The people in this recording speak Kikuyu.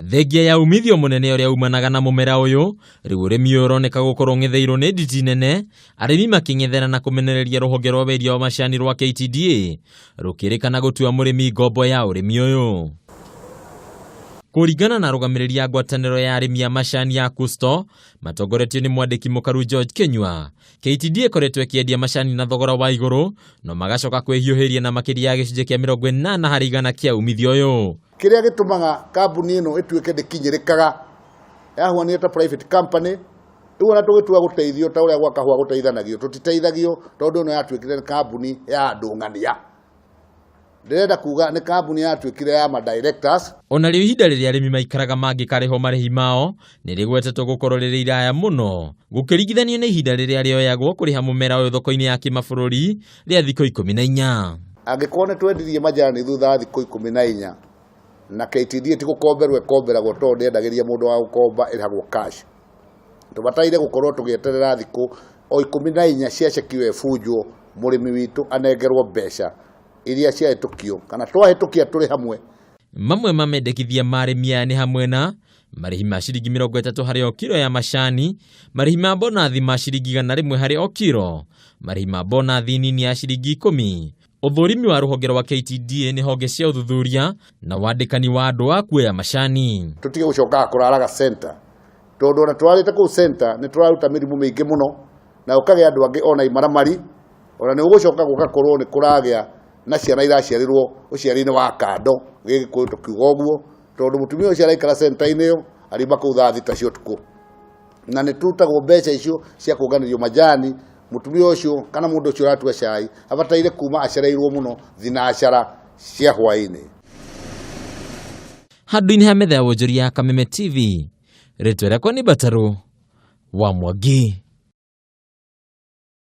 Thengia ya umithio mũnene ũrĩa umanaga na mũmera ũyũ, rĩu ũrĩmi ũyũ ũroneka gũkorwo ũng'etheirwo nĩ nditi nene, arĩmi makĩng'ethera na kũmenereria rũhonge rwa wendia wa macani rwa KTDA rũkĩrĩkana gũtua mũrĩmi ngombo ya ũrĩmi ũyũ. Kũringana na arũgamĩrĩri a ngwatanĩro ya arĩmi a macani ya Kusto, matongoretio nĩ mwandĩki mũkaru George Kinyua, KTDA ĩkoretwo ĩkĩendia macani na thogora wa igũrũ no magacoka kwĩhiũhĩria na makĩria ya gĩcunjĩ kĩa 80% kĩa umithio ũyũ. Kĩrĩa gĩtũmaga kambuni ĩno ĩtuĩke ndĩkinyĩrĩkaga yahuanire ta private company. Rĩu ona tũgĩtua gũteithio ta ũrĩa gwa kahũa gũteithanagio, tũtiteithagio tondũ ĩno yatuĩkire nĩ kambuni ya andũ ng'ania. Ndĩrenda kuga nĩ kambuni yatuĩkire ya ma directors. Ona rĩo ihinda rĩrĩa arĩmi maikaraga mangĩkarĩhwo marĩhi mao nĩ rĩgwetetwo gũkorwo rĩrĩ iraya mũno gũkĩringithanio na ihinda rĩrĩa rĩoyagwo kũrĩha mũmera ũyũ thoko-inĩ ya kĩmabũrũri rĩa thikũ 14. Angĩkorwo nĩ twendirie majani thutha wa thikũ 14 na KTDA ti gũkomberwo ĩkomberagwo tondũ ndĩendagĩria mũndũ wa gũkomba, ĩrĩhagwo cash. Tũbataire gũkorwo tũgĩeterera thikũ o 14 cia ceki ĩyo ĩbunjwo, mũrĩmi witũ anengerwo mbeca iria ciahĩtũkio kana twahĩtũkia tũrĩ hamwe. Mamwe ma mendekithia ma arĩmi aya nĩ hamwe na marĩhi ma ciringi 30 harĩ o kiro ya macani, marĩhi ma bonathi ma ciringi 100 harĩ o kiro, marĩhi ma bonathi nini ya ciringi 10, ũthũrimi wa rũhonge rwa KTDA nĩ honge cia ũthuthuria na wandĩkani wa andũ a kuoya macani. Tũtige gũcokaga kũraraga center, tondũ ona tũrarĩte kũu center nĩ tũraruta mĩrimũ mĩingĩ mũno, na ũkagĩa andũ angĩ ona imaramari, ona nĩ ũgũcoka gũgakorwo nĩ kũragĩa na ciana iraciarĩrwo ũciari-inĩ wa kando, gĩgĩkũyũ tũkiuga ũguo, tondũ mũtumia ũcio araikara center-inĩ ĩyo ariuma kũu thaa 6 cia ũtukũ, na nĩ turutagwo mbeca icio cia kũnganĩrio majani. Mũtumia ũcio kana mũndũ ũcio ũratua cai abataire kuma acereirwo mũno thinacara cia hwaĩ-inĩ. Handũ-inĩ ha metha ya wonjoria ya Kameme TV, rĩtwa rĩakwa nĩ Mbatarũ wa Mwangi.